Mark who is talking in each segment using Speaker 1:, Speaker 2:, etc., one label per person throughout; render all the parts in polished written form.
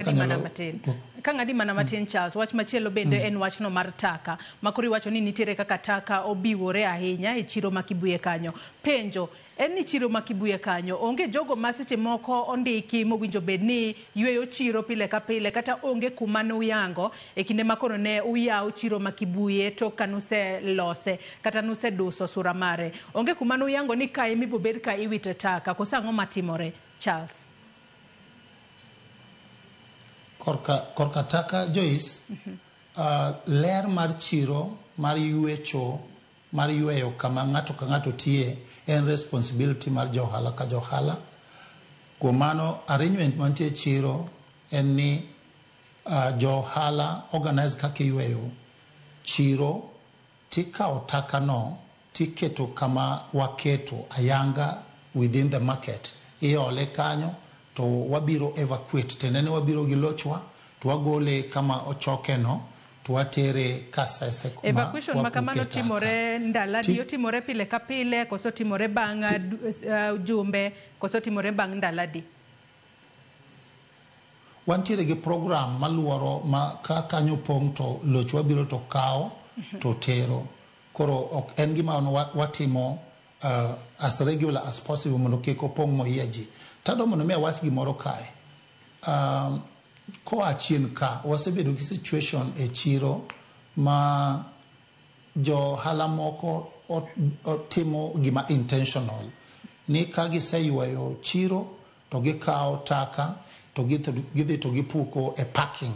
Speaker 1: Mana matin ka ng'adi mana matin. Charles, wach machielo bende en wachno mar taka ma koro iwacho ni nitiere kaka taka obiwore ahinya e chiro ma Kibuye kanyo. Penjo en ni chiro ma Kibuye kanyo onge jogo ma seche moko ondiki mowinjo bed ni yweyo chiro pile ka pile, kata onge kuma nuyango e kinde ma koro ne uyawo chiro ma Kibuye tok ka nuselose kata nuseduso sura mare? Onge kuma nuyango ni kae mibobed ka iwite taka, koso ang'o matimore, Charles?
Speaker 2: Korka taka, Joyce, ler mar chiro mar ywecho mar yweyo kama ng'ato ka ng'ato tiye en responsibility mar jo ohala ka jo ohala. Kuom mano, arrangement mantie e chiro en ni jo ohala organize kaka iyweyo chiro, tikawo taka no tiketo kama waketo ayanga within the market, iole kanyo to wabiro evacuate, tiende ni wabiro gi lochwa to wagole kama ochoke no to watere Kasese kuma
Speaker 1: Evacuation ma kamano
Speaker 2: wapuke taka.
Speaker 1: timore ndalo adi? Otimore pile ka pile koso timore bang' jumbe, koso timore bang' ndalo adi?
Speaker 2: Wantiere gi program maluoro ma ka kanyo pong' to lochwa biro to kawo to tero. Koro ok en gima watimo as regular as possible mondo kik opong' moyie ji. Tadwa mondo mi awach gimoro kae. Koa chien ka wasebedo gi situation e chiro ma jo ohala moko otimo gima intentional ni ka giseywayo chiro to gikawo taka to gidhi to gipuko e parking.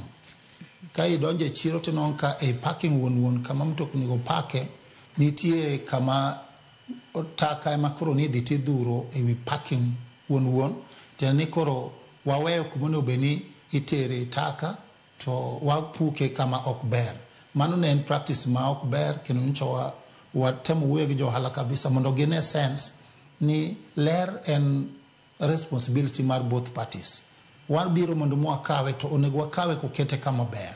Speaker 2: Ka idonjo e chiro tinwang'o ka e parking wuon wuon kama mtokni go pake nitie kama taka ema koro ni idhi tidhuro e wi parking wuon wuon. Tiende ni koro waweyo kuma onego bed ni itere taka to wapuke kama ok ber. Mano ne en practice ma ok ber, kendo nyocha watemo wuoyo gi jo ohala kabisa mondo gine sense ni ler en responsibility mar both parties. Wabiro mondo mwakawe to onego wakawe kokete kama ber.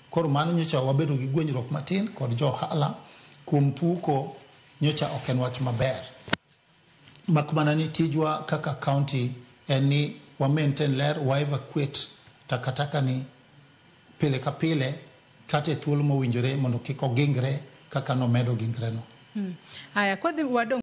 Speaker 2: Koro mano nyocha wabedo gi gwenyruok matin kod jo ohala kuom puko, nyocha ok en wach maber. Mak mana ni tijwa kaka county en ni wa maintain ler, wa evacuate takataka ni pile ka pile kata e thuolo mowinjore mondo kik ogingre kaka nomedo gingre no.
Speaker 1: Haya, kwadhi wadong'